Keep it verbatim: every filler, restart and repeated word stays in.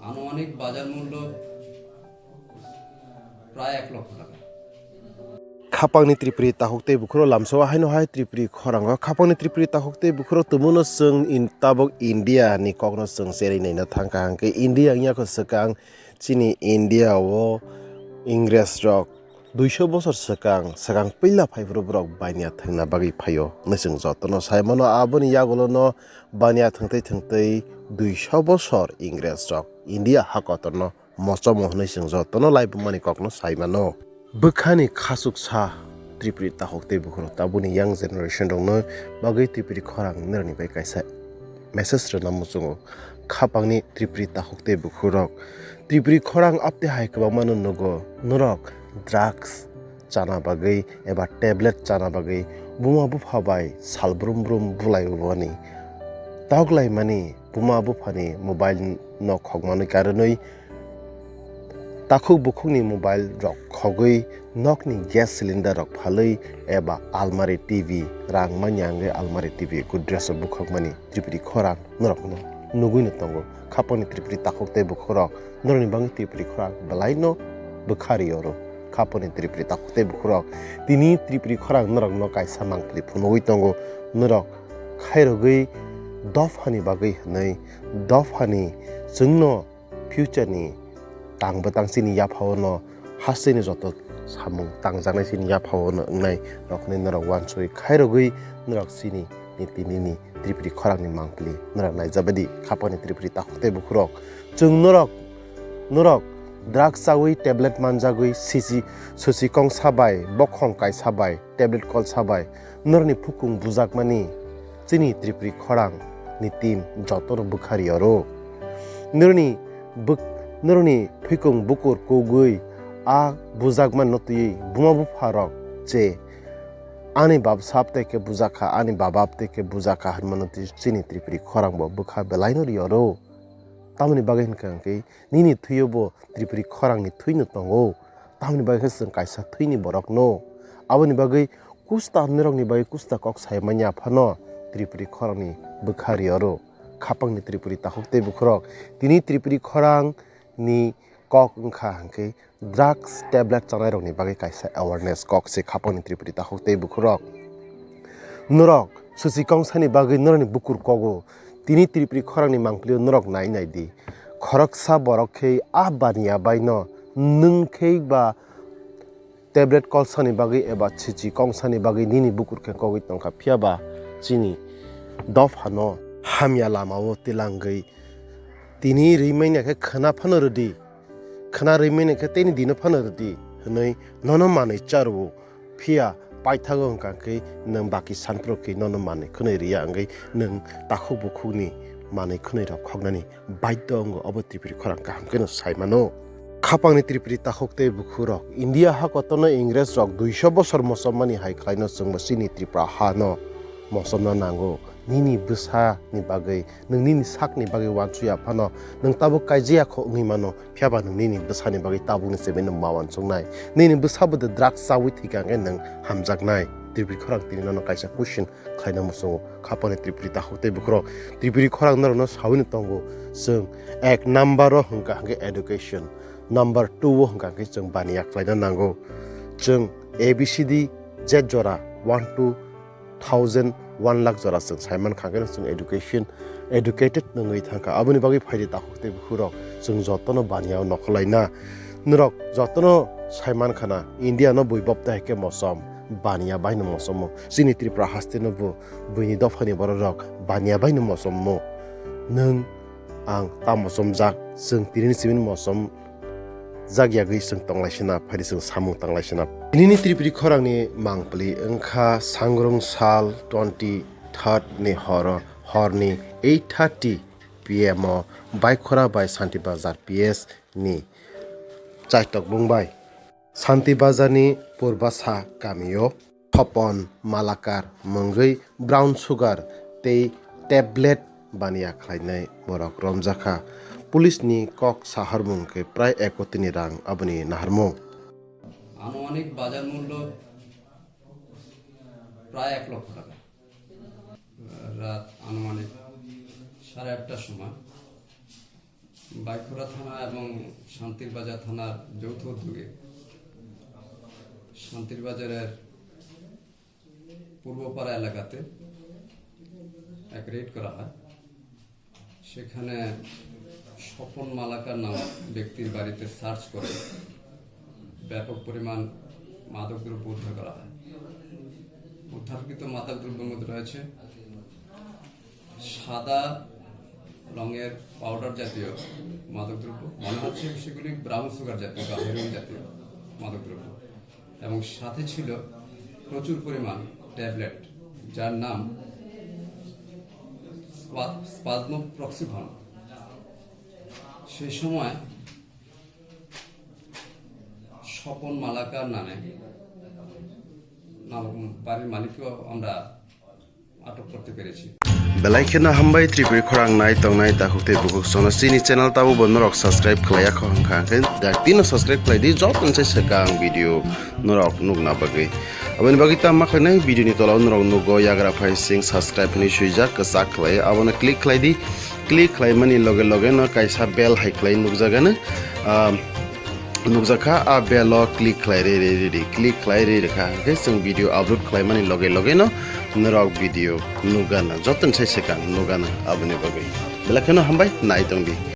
আনুমানিক বাজার মূল্য প্রায় এক লক্ষ টাকা। Khapangni Tripuri takhuk tei bukhuro lamsao haino hai Tripuri khorango. Khapangni Tripuri takhuk tei bukhuro tumuno chwng in-, tabuk India ni kokno chwng cherwi naina thangkha hwnkhe India wngya kho swkang chini India o Ingres rok duiso bosor swkang, swkang puila phaiphuru borok baniya thwngna bagwi phaio hwnwi chwng jotono sai mano. Aboni yagulono baniya thwngtwi thwngtwi duiso bosor Ingres rok India ha kotorno mochomo hwnwi chwng jotono laibumani kokno sai mano. Bwkhani khachuksa Tripuri takhuk tei bukhurok tabukni young generation rokno bagwi Tripuri khorang nirokni bai kaisa message rwna muchungo. Khapangni Tripuri takhuk tei bukhurok, Tripuri khorang apte hai kwbangmano nugo, norok drugs chana bagwi eba tablet chana bagwi buma bupha bai sal brum brum bulai obani. Tok laimani buma buphani mobile no khokmanwi karwnwi takhuk bukhukni mobile rok khogwi nokni gas cylinder rok phalwi eba almari T V rang manya wngwi almari T V Godrej o bukhukmani Tripuri khorang norokno nugwino tongo. Khapangni Tripuri takhuk tei bukhurok norokni bagwi Tripuri khorang belaino bwkha ri oro. Khapangni Tripuri takhuk tei bukhurok tini Tripuri khorang norokno kaisa mangpili phunugwi tongo. Norok khairogwi dophani bagwi hwnwi dophani chwngno future ni tang bwtang chini yaphao no hasteni joto samung tangjaknai chini yaphao no wngnai rok hwnwi norok uansugwi khairogwi norok chini nini Tripuri khorang ni mangpili norok naijabadi. Khapangni Tripuri takhuk tei bukhurok chwng norok norok drugs chawi tablet manjagwi sisi susi kongsa bai bokhong kaisa bai tablet kolsa bai norokni phukung bujakmani chini Tripuri khorang ni team jotono bwkha ri oro. Norokni bwk-, norokni phikung bukur kugwi a bujakmani no twiwi buma bupha rok je ani baba sap tei khe bujakha, ani baba tei khe bujakha hwnmano twi chini Tripuri khorang bo bwkha belaino ri oro. Tamoni bagwi hwnkha hwnkhe nini thwio bo Tripuri khorangni thwino tongo. Tamoni bagwi khe chwng kaisa thwini borokno. Aboni bagwi kusta norokni bagwi kusta kok sai manya phano Tripuri khorangni bwkha ri oro. Khapangni Tripuri takhuk tei bukhurok tini Tripuri khorangni kok wngkha hwnkhe drugs tablet chanairokni bagwi kaisa awareness kok se khapangni Tripuri takhuk tei bukhurok. Norok susi kongsani bagwi norokni bukur kogo. Tini Tripuri khorangni mangpilio norok nai nai di. Khoroksa borok khe a baniya baino nwng khe ba tablet kolsani bagwi eba chichi kongsani bagwi nini bukur khe kogwi tongkha, phiya ba chini dophano hamya lamao tilangwi tini rwimani khe khwna phano rwdi, khwna rwimani khe tini dino phano rwdi hwnwi nono manwi charwo. Phiya paithago hwnkha khe nwng baki sanphuru khe nono manwi khwnwi rwya wngwi nwng takhuk bukhukni manwi khwnwi rok khoknani baidhyo wngo, obo Tripuri khorang kaham kheno sai mano. Khapangni Tripuri takhuk tei bukhurok India ha kotorno Ingres rok duiso bosor mosommani hai khlaino chwngbo chini Tripura hano mosomna nango. Nini bwsani bagwi, nwng nini sakni bagwi uansukya phano, nwng tabuk kaijaya kho wngwi mano, phiyaba nwng nini bwsani bagwi tabukni simi nwng ma uansuknai. Nini bwsa bo de drugs chawi thwikha hwnkhe nwng hamjaknai. Tripuri khorang tini nono kaisa question khlaina muchungo. Khapangni Tripuri takhuk tei bukhurok Tripuri khorang norokno sawino tongo. Chwng ek number o hwnkha hwnkhe education, number two o hwnkha hwnkhe chwng baniya khlaina nango. Chwng A B C D Z jora one two thousand one lakh jora chwng saiman kha hwnkhe chwng education, educated wngwi thangkha. Aboni bagwi phaidi takhuk tei bukhurok chwng jotono baniya o nokhorlaina. Norok jotono saiman khana India no buibob tei hai khe mosom baniya baino mosomo. Chini Tripura haste no bo buini dophani borok rok baniya baino mosomo. Nwng ang ta mosom jak, chwng tini ni simi mosom jak yagwi chwng tonglai sina, phaidi chwng samung tanglai sina. Nini Tripuri khorangni mangpili wngkha Sangrong sal twenty third ni horo, horni eight thirty P M o Baikhora bai Santi Bazar P S ni chaitok bung bai. Santi Bazar ni Purbasa kamio Thopon Malakar mungwi brown sugar tei tablet baniya khlainai borok romjakha. Police ni kok sahormung khe prai ek koti ni rang aboni naharmung. আনুমানিক বাজার মূল্য প্রায় এক লক্ষ টাকা। রাত আনুমানিক সাড়ে আটটার সময় বাইখুড়া থানা এবং শান্তির বাজার থানার যৌথ উদ্যোগে শান্তির বাজারের পূর্বপাড়া এলাকাতে এক রেড করা হয়। সেখানে স্বপন মালাকার নামক ব্যক্তির বাড়িতে সার্চ করে ব্যাপক পরিমাণ মাদকদ্রব্য উদ্ধার করা হয়। উদ্ধারকৃত মাদকদ্রব্যের মধ্যে রয়েছে সাদা রঙের পাউডার জাতীয় মাদকদ্রব্য, মনে হচ্ছে সেগুলি ব্রাউন সুগার জাতীয় বা হেরোইন জাতীয় মাদকদ্রব্য, এবং সাথে ছিল প্রচুর পরিমাণ ট্যাবলেট, যার নাম স্পা-, স্পাজমোপ্রক্সিফন। সেই সময় স্বপন মালাকার নামে নাম-, বাড়ির মালিককেও আমরা আটক করতে পেরেছি। Belai kheno hambai Tripuri khorang nai tongnai dakhuk tei bukhuk sono chini channel tabo bo norok subscribe khlaiya kho hwnkha hwnkhe dak tino subscribe khlai di, joto ni sai swkang video norok nukna bagwi. Aboni bagwi tamo khlainai video ni tola o norok nugo yagra phai sing subscribe hinwi swijak kwchak khlai abono click khlai di, click khlaimani loge loge no kaisa bell hai khlai nukjagano. Ah, nukjakha, a bell o click khlai re re re re, click khlai re re kha, hwnkhe chwng video upload khlaimani loge loge no norok video nugana, joto ni sai swkang nugana aboni bagwi. Belai kheno hambai, nai tong di.